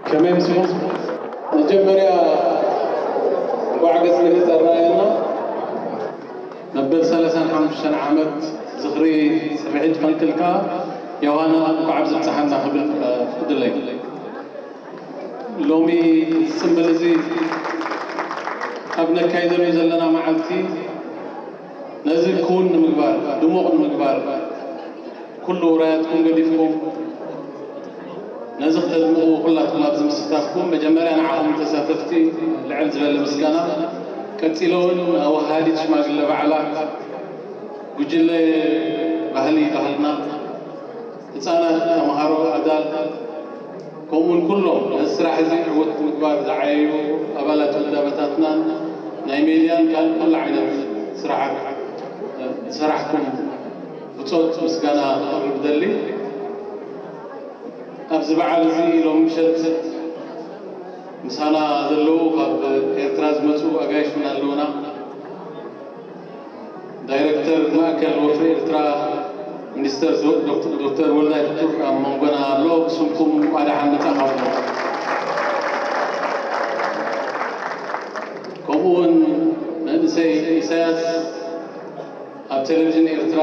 ከመይ ምስሉ? መጀመርያ እንኳዕ ገጽ ንገጽ ኣረኣየና። መበል ሰላሳን ሓሙሽተን ዓመት ዝኽሪ ስርሒት ፈንቅል ከኣ ዮሃና እንኳዕ ኣብዝብጽሓና ክብል፣ እ፣ ፍቅድለይ። ሎሚ እዚ ጽምብል እዚ ኣብ ነካይደሉ ዘለና መዓልቲ ነዚ ክውን ንምግባር፣ ድሙቕ ንምግባር፣ ኩሉ ውራያትኩም ገዲፍኩም ነዚ ክተድምቑ ኩላትኩም ኣብዚ ምስታፍኩም መጀመርያ ንዓኹም ተሳተፍቲ ልዕል ዝበለ ምስጋና፣ ቀጺለ እውን ኣወሃሃዲት ሽማግለ በዓላት፣ ጉጅለ ባህሊ ባህልና፣ ህጻናት፣ ተምሃሮ፣ ኣዳል፣ ከምኡውን ኩሎም ነዚ ስራሕ እዚ ዕውት ምግባር ዝዓየዩ ኣባላት ውዳበታትናን ናይ ሜድያን ካልእ ኩሉ ዓይነት ስራሓት ዝሰራሕኩም ብጾት ምስጋና ክቕርብ እደሊ። ኣብዚ በዓል እዚ ሎሚ ምሸት ምሳና ዘለዉ ካብ ኤርትራ ዝመጹ ኣጋይሽ እውን ኣለዉና። ዳይረክተር ማእከል ወፍሪ ኤርትራ ሚኒስተር ዶ-፣ ዶክተር፣ ዶክተር ወልዳይ ፍጡር ኣብ መንጎና ኣሎ። ብስምኩም እንኳዕ ደሓን መጻእኩም። ከምኡ እውን መንእሰይ ኢሳያስ ኣብ ቴሌቪዥን ኤርትራ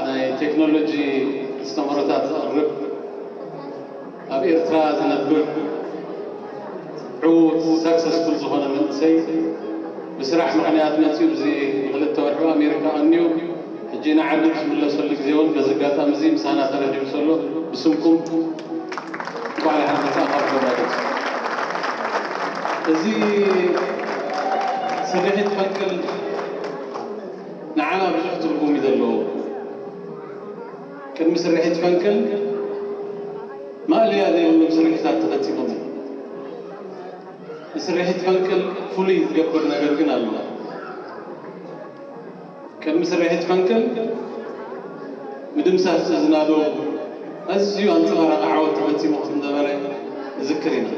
ናይ ቴክኖሎጂ ኣስተምህሮታት ዘቕርብ፣ ኣብ ኤርትራ ዝነብር ዕዉት ሳክሰስፉል ዝኾነ መንእሰይ ብስራሕ ምኽንያት መጺኡ እዚ ንኽልተ ወርሒ ኣብ ኣሜሪካ ቀንዩ ሕጂ ንዓዱ ዝምለሰሉ ግዜ እውን በዚ ኣጋጣሚ እዚ ምሳና ተረኺቡ ዘሎ ብስምኩም እንኳዕ ደሓን መጻእካ ክብለኩም። እዚ ስርሒት ፈንቅል ንዓና ብዙሕ ትርጉም እዩ ዘለዎ። ቅድሚ ስርሒት ፈንቅል ማእለያ ዘይብሎም ስርሒታት ተፈጺሞም እዮም። ንስርሒት ፈንቅል ፍሉይ ዝገብር ነገር ግን ኣሎ። ቅድሚ ስርሒት ፈንቅል ምድምሳስ እዚ ናዶ ኣዝዩ ኣንጸባራቒ ዓወት ተፈጺሙ ከም ዝነበረ ንዝክር ኢና።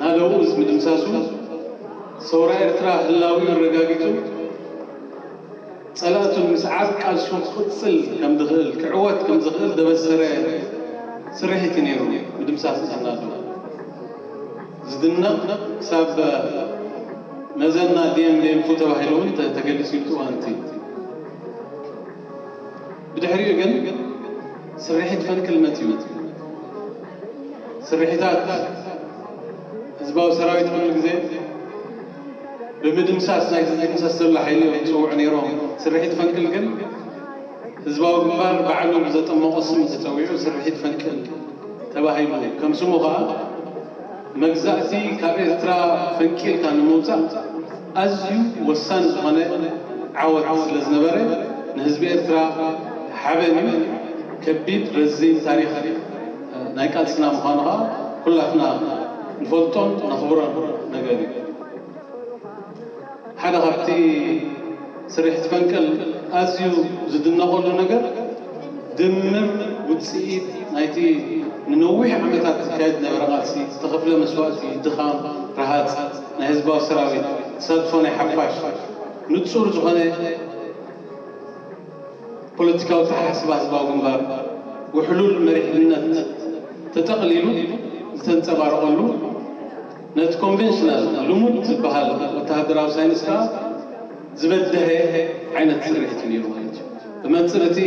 ናደኡ እዚ ምድምሳሱ ሰውራ ኤርትራ ህላዊኡ ኣረጋጊጹ፣ ጸላእቱ ንምስዓር ቃልሱ ክቕጽል ከም ዝኽእል፣ ክዕወት ከም ዝኽእል ዘበሰረ ስርሒት እዩ ነይሩ ምድምሳስ እዚ ናዶ። ዝድነቕ ክሳብ መዘና ዲኤም ዲኤምፉ ተባሂሉ እውን ተ-፣ ተገሊጹ እዩ እቲ እዋን እቲ። ብድሕሪኡ ግን ስርሒት ፈንቅል መጺኡ። ስርሒታት ህዝባዊ ሰራዊት ኩሉ ግዜ ብምድምሳስ ናይቲ ዝድምሰስ ዘሎ ሓይሊ እዮም ዝጽውዑ ነይሮም። ስርሒት ፈንቅል ግን ህዝባዊ ግንባር ባዕሉ ብዘጠመቖ ስም ተጸዊዑ ስርሒት ፈንቅል ተባሂሉ። ከም ስሙ ኸኣ መግዛእቲ ካብ ኤርትራ ፈንቂልካ ንምውጻእ ኣዝዩ ወሳኒ ዝኾነ ዓወት ስለ ዝነበረ፣ ንህዝቢ ኤርትራ ሓበን እዩ። ከቢድ ረዚን ታሪኽ ናይ ቃልስና ምዃኑ ኸኣ ኩላትና ንፈልጦን ነኽብሮን ነገር እዩ። ሓደ ካብቲ ስርሒት ፈንቅል ኣዝዩ ዝድነቐሉ ነገር፣ ድምር ውጽኢት ናይቲ ንነዊሕ ዓመታት ዝካየድ ዝነበረ ቃልሲ፣ ዝተኸፍለ መስዋእቲ፣ ድኻም፣ ረሃጽ ናይ ህዝባዊ ሰራዊት፣ ተሳትፎ ናይ ሓፋሽ፣ ንጹር ዝኾነ ፖለቲካዊ ኣተሓሳስባ ህዝባዊ ግንባር፣ ውሕሉል መሪሕነት ተጠቕሊሉ ዝተንጸባረቐሉ፣ ነቲ ኮንቬንሽናል ልሙድ ዝበሃል ወተሃደራዊ ሳይንስ ከኣ ዝበደሀ ዓይነት ስርሒት እዩ ነይሩ ማለት እዩ። ብመንጽር እቲ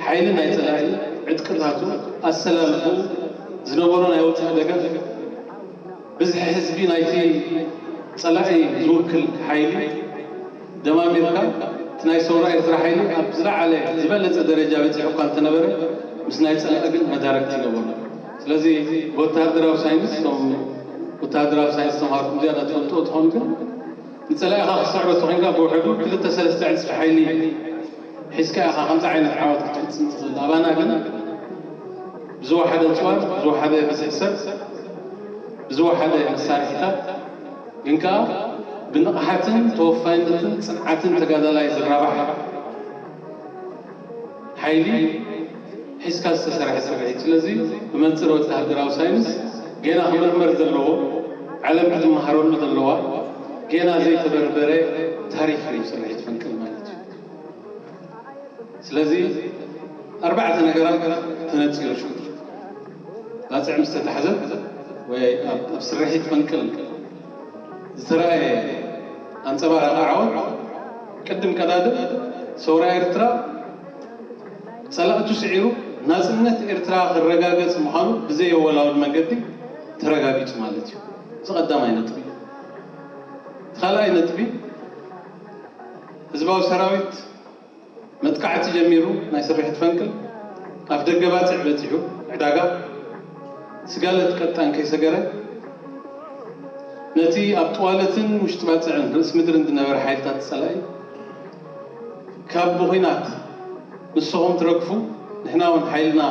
ሓይሊ ናይ ጸላኢ፣ ዕጥቅታቱ፣ ኣሰላልፍኡ፣ ዝነበሮ ናይ ወጻኢ ደገፍ፣ ብዝሒ ህዝቢ ናይቲ ጸላኢ ዝውክል ሓይሊ ደማሚርካ፣ እቲ ናይ ሰውራ ኤርትራ ሓይሊ ኣብ ዝለዓለ፣ ዝበለጸ ደረጃ በጺሑ እኳ እንተነበረ፣ ምስ ናይ ጸላኢ ግን መዳረግቲ ይነበሮ። ስለዚ ብወተሃደራዊ ሳይንስ፣ እቶም ወተሃደራዊ ሳይንስ ተምሃርኩም ዝያዳ ትፈልጥዎ ትኾኑ፣ ግን ንጸላኢኻ ክትስዕሮ ተኾይንካ ብውሕዱ ክልተ ሰለስተ ዕጽፊ ሓይሊ ሒዝካ ኢኻ ከምዚ ዓይነት ዓወት ክትፍጽም ትኽእል። ኣባና ግን ብዝወሓደ እፅዋት፣ ብዝወሓደ ብዝሒ ሰብ፣ ብዝወሓደ መሳርሒታት ግን ከኣ ብንቕሓትን ተወፋይነትን ጽንዓትን ተጋዳላይ ዝራባሕ ሓይሊ ሒዝካ ዝተሰርሐ ስርሒት። ስለዚ ብመንጽር ወተሃደራዊ ሳይንስ ጌና ክምርመር ዘለዎ፣ ዓለም ክትመሃረሉ ዘለዋ ጌና ዘይተበርበረ ታሪኽ እዩ ስርሒት ፈንቅል ማለት እዩ። ስለዚ ኣርባዕተ ነገራት ተነጺሩ ሽዑ ባጽዕ ምስ ተታሕዘ ወይ ኣብ ኣብ ስርሒት ፈንቅል ዝተራእየ ኣንጸባራቂ ዓወት ቅድም ቀዳድም ሰውራ ኤርትራ ጸላእቱ ስዒሩ ናጽነት ኤርትራ ክረጋገጽ ምዃኑ ብዘየወላውል መንገዲ ተረጋጊጹ ማለት እዩ። እዚ ቀዳማይ ነጥቢ እዩ። እቲ ካልኣይ ነጥቢ ህዝባዊ ሰራዊት መጥቃዕቲ ጀሚሩ ናይ ስርሒት ፈንቅል ኣፍ ደገ ባጽዕ በጺሑ ዕዳጋ ስጋለት ቀጣን ከይሰገረ ነቲ ኣብ ጥዋለትን ውሽጢ ባጽዕን ርእሲ ምድርን ዝነበረ ሓይልታት ጸላኢ ካብ ብኹናት ንስኹም ትረግፉ ንሕና እውን ሓይልና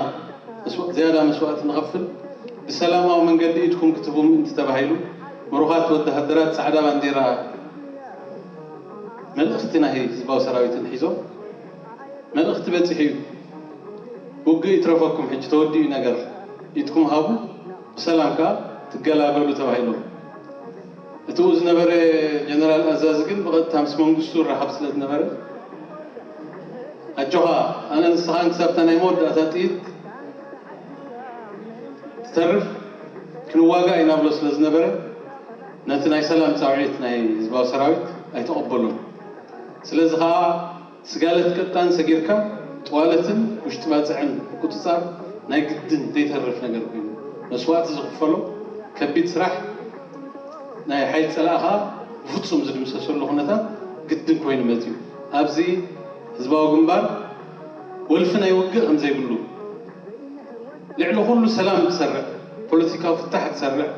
መስዋ- ዝያዳ መስዋእቲ ንኸፍል ብሰላማዊ መንገዲ ኢድኩም ክትህቡ ምእንቲ ተባሂሉ ምሩኻት ወተሃደራት ጻዕዳ ባንዴራ መልእኽቲ ናይ ህዝባዊ ሰራዊትን ሒዞም መልእኽቲ በፂሑ እዩ። ውግእ ይትረፈኩም ሕጂ ተወዲኡ ነገር ኢድኩም ሃቡ ብሰላም ከዓ ትገላገሉ ተባሂሎም። እቲኡ ዝነበረ ጀነራል ኣዛዚ ግን ብቐጥታ ምስ መንግስቱ ይራኸብ ስለ ዝነበረ ኣጆኻ ኣነ ንስኻን ክሳብታ ናይ መወዳእታ ጥይት ትተርፍ ክንዋጋእ ኢና ብሎ ስለ ዝነበረ ነቲ ናይ ሰላም ፃውዒት ናይ ህዝባዊ ሰራዊት ኣይተቐበሉን። ስለዚ ከዓ ስጋለት ቀጣን ሰጊርካ ጥዋለትን ውሽጢ ባፅዕን ምቁፅፃር ናይ ግድን ዘይተርፍ ነገር ኮይኑ መስዋእቲ ዝኽፈሎ ከቢድ ስራሕ ናይ ሓይል ፀላእኻ ብፍፁም ዝድምሰሰሉ ኩነታት ግድን ኮይኑ መፅዩ። ኣብዚ ህዝባዊ ግንባር ወልፊ ናይ ውግእ ከምዘይብሉ ልዕሊ ኩሉ ሰላም ትሰርዕ ፖለቲካዊ ፍታሕ ትሰርዕ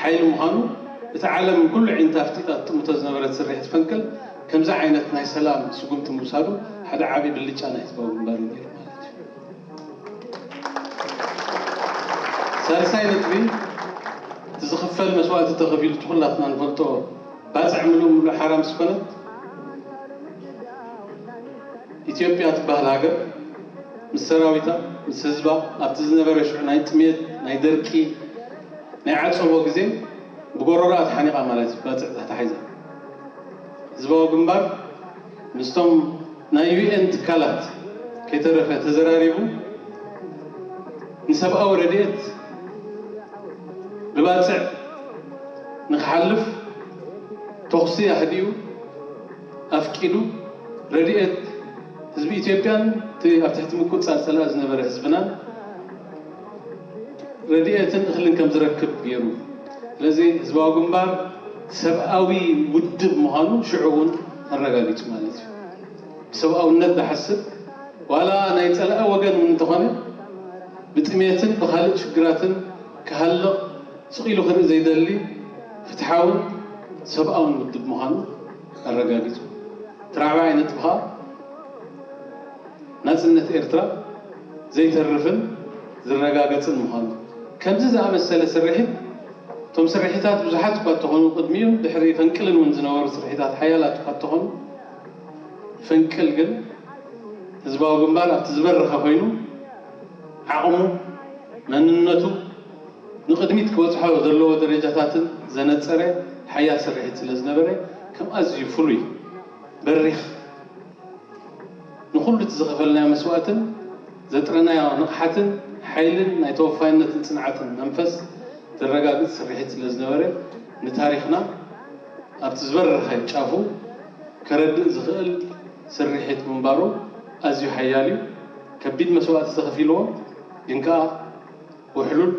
ሓይሊ ምዃኑ እቲ ዓለም ኩሉ ዒንታ ኣፍጢጣ ትጥምቶ ዝነበረት ስርሒት ፈንቅል ከምዚ ዓይነት ናይ ሰላም ስጉምቲ ምውሳዱ ሓደ ዓብዪ ብልጫ ናይ ህዝባዊ ግንባር እዩ ነይሩ ማለት እዩ። ሳልሳይ ነጥቢ እቲ ዝኽፈል መስዋእቲ ተኸፊሉ እቲ ኩላትና ንፈልጦ ባፅዕ ምሉእ ምሉእ ሓራ ምስ ኮነት ኢትዮጵያ ትበሃል ሃገር ምስ ሰራዊታ ምስ ህዝባ ኣብቲ ዝነበረ ሽዑ ናይ ጥሜት ናይ ደርቂ ናይ ዓፀቦ ግዜ ብጎረሮኣ ተሓኒቓ ማለት እዩ። ባፅዕ ተታሒዛ ህዝባዊ ግንባር ምስቶም ናይ ዩ ኤን ትካላት ከይተረፈ ተዘራሪቡ ንሰብኣዊ ረድኤት ብባፅዕ ንክሓልፍ ተኹሲ ኣህዲኡ ኣፍቂዱ ረድኤት ህዝቢ ኢትዮጵያን እቲ ኣብ ትሕቲ ምቁፅፃር ፀላኢ ዝነበረ ህዝብናን ረድኤትን እኽልን ከም ዝረክብ ገይሩ። ስለዚ ህዝባዊ ግንባር ሰብኣዊ ውድብ ምዃኑ ሽዑ እውን ኣረጋጊፁ ማለት እዩ። ብሰብኣውነት ዝሓስብ ዋላ ናይ ፀላኢ ወገን እውን እንተኾነ ብጥሜትን ብካልእ ሽግራትን ክሃልቕ ስቕ ኢሉ ክርኢ ዘይደሊ ፍትሓውን ሰብኣውን ውድብ ምዃኑ ኣረጋጊፁ። እቲ ራብዓይ ነጥቢ ከዓ ናፅነት ኤርትራ ዘይተርፍን ዝረጋገፅን ምዃኑ ከምዚ ዝኣመሰለ ስርሒት እቶም ስርሒታት ብዙሓት እኳ እንተኾኑ ቅድሚኡን ድሕሪ ፈንቅልን እውን ዝነበሩ ስርሒታት ሓያላት እኳ እንተኾኑ ፈንቅል ግን ህዝባዊ ግንባር ኣብቲ ዝበረኸ ኮይኑ ዓቕሙ መንነቱ ንቕድሚት ክበፅሖ ዘለዎ ደረጃታትን ዘነፀረ ሓያል ስርሒት ስለ ዝነበረ ከም ኣዝዩ ፍሉይ በሪኽ ንኹሉ እቲ ዝኸፈልናዮ መስዋእትን ዘጥረናዮ ንቕሓትን ሓይልን ናይ ተወፋይነትን ፅንዓትን መንፈስ ዘረጋግፅ ስርሒት ስለ ዝነበረ ንታሪኽና ኣብቲ ዝበረኸ ጫፉ ከረድእ ዝኽእል ስርሒት ምንባሩ ኣዝዩ ሓያል እዩ። ከቢድ መስዋእቲ ተኸፊልዎ ግን ከኣ ውሕሉል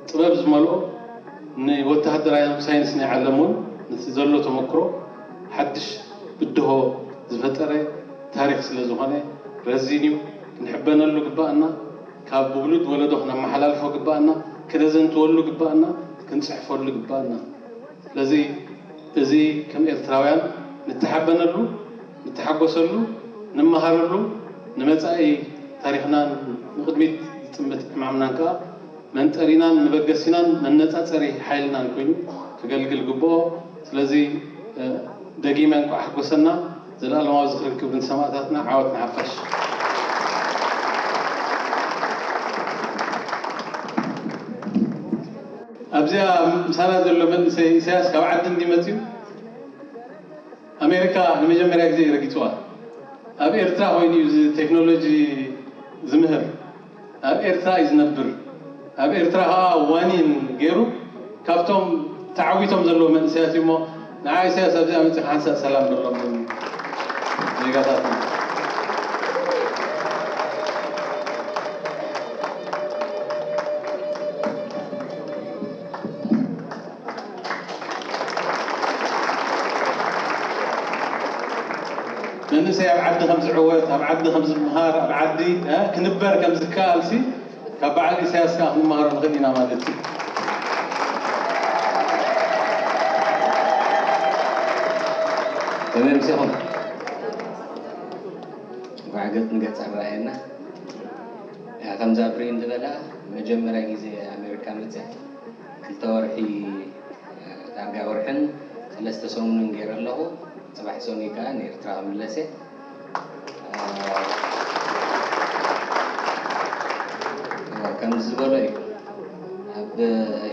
ጥበብ ዝመልኦ ንወተሃደራዊ ሳይንስ ናይ ዓለም እውን ነቲ ዘሎ ተመክሮ ሓድሽ ብድሆ ዝፈጠረ ታሪኽ ስለ ዝኾነ ረዚን እዩ። ክንሕበነሉ ግባኣና፣ ካብ ውሉድ ወለዶ ክነመሓላልፎ ግባኣና፣ ክነዘንትወሉ ግባኣና፣ ክንፅሕፈሉ ግባኣና። ስለዚ እዚ ከም ኤርትራውያን ንተሓበነሉ፣ ንተሓጎሰሉ፣ ንመሃረሉ ንመጻኢ ታሪኽናን ንቕድሚት ዝጥምት ዕማምናን ከኣ መንጠሪናን መበገሲናን መነጻጸሪ ሓይልናን ኮይኑ ክገልግል ግብኦ። ስለዚ ደጊመ እንቋዕ ሓጎሰና። ዘለኣለማዊ ዝኽርን ክብርን ሰማእታትና። ዓወት ንሓፋሽ። ኣብዚኣ ምሳና ዘሎ መንእሰይ ኢሳያስ ካብ ዓዲ እንዲ መፅዩ ኣሜሪካ ንመጀመርያ ግዜ እዩ ረጊፅዋ። ኣብ ኤርትራ ኮይኑ እዩ እዚ ቴክኖሎጂ ዝምህር። ኣብ ኤርትራ እዩ ዝነብር። ኣብ ኤርትራ ከዓ ዋኒን ገይሩ ካብቶም ተዓዊቶም ዘለዉ መንእሰያት እዩ። እሞ ንዓ ኢሳያስ ኣብዚኣ መፂኻ ሓንሳእ ሰላም በሎም ዜጋታትና። መንእሰይ ኣብ ዓዲ ከም ዝዕወት፣ ኣብ ዓዲ ከም ዝምሃር፣ ኣብ ዓዲ ክንበር ከም ዝከኣል ሲ ካብ በዓል ኢሳያስ ከዓ ክንመሃሮ ንኽእል ኢና ማለት እዩ። ከመይ ምሲኹም? እንኳዕ ገጽ ንገጽ ኣረኣየና። ከምዛ ብሬን ዝበላ መጀመርያ ግዜ ኣሜሪካ መፅያ ክልተ ወርሒ፣ ዳርጋ ወርሕን ሰለስተ ሰሙንን ገይረ ኣለኹ። ፅባሕ ሰኑይ ከዓ ንኤርትራ ክምለስ እየ። ከምዚ ዝበሎ እዩ። ኣብ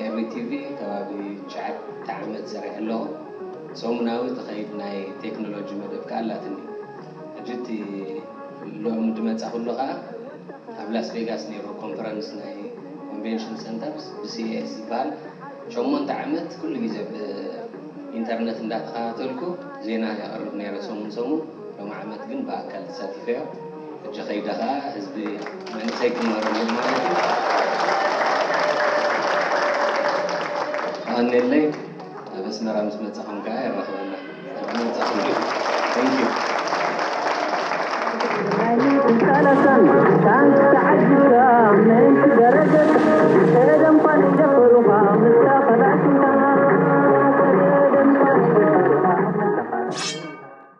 ኤሪ ቲቪ ከባቢ ትሽዓተ ዓመት ሰሪሐ ኣለኹ። ሰሙናዊ ትኸይድ ናይ ቴክኖሎጂ መደብ ከዓ ኣላትኒ። ሕጂ እቲ ሎሚ ድመፃ ኩሉ ከዓ ኣብ ላስ ቬጋስ ነይሩ ኮንፈረንስ ናይ ኮንቬንሽን ሰንተርስ ብሲኤስ ዝበሃል። ሸሞንተ ዓመት ኩሉ ግዜ ብኢንተርነት እንዳተኸታተልኩ ዜና የቕርብ ነይረ ሰሙን ሰሙን። ሎም ዓመት ግን ብኣካል ተሳቲፈዮ። ሕጂ ከይደ ከዓ ህዝቢ መንእሰይ ክመሃረሉ ማለት እዩ። ኣኔለይ ኣብ ኣስመራ ምስ መጻኹም ከዓ የራኽበና። ኣብ መጻኹም። Thank you.